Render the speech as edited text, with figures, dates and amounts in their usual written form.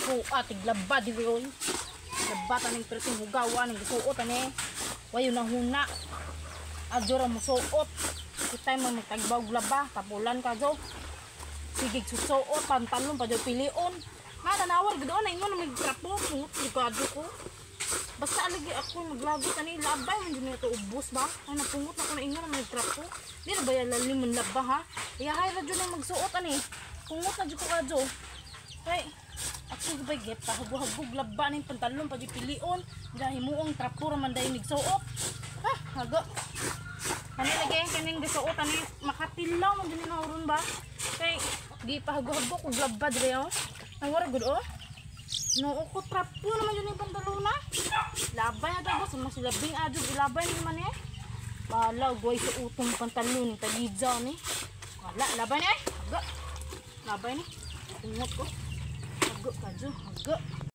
Suat tiglaba di oy. Laba taning perting hugaw aning gisuot ani. Wayo na huna. Adyo ra mo suot. Kitay man magtagbaw laba, tapulan ka jo. Sige susuot pantalon pa jo pilion. Ma tanawar gud na ingon na magtrapo pungot likado ko. Basta alagi ako maglagot ani labay man jud ito ubos ba. Ay napungot na ko na ingon na magtrapo. Di na ba ya lalim man laba ha? Iyahay ra jud ang magsuot ani. Pungot na jud ko kadyo. Kay ako ba get pahago-hagog laba ning pantalon pa jud pilion. Dahil himuong trapo ra man dahil nigsuot. Ha, hago. Kani lagi kaning gisuot ani makatilaw man jud ni nauron ba. Kay di pahago-hago kog laba dire oh. Nawara gud oh. No, ko trapo naman yun yung pantalona. Labay na daw boss, mas labing adyo ilabay ni man eh. Wala, guay sa utong pantalon ni tagidza ni. Wala, labay ni eh. Hago. Labay ni. Ungot ko. Hago kadyo, hago.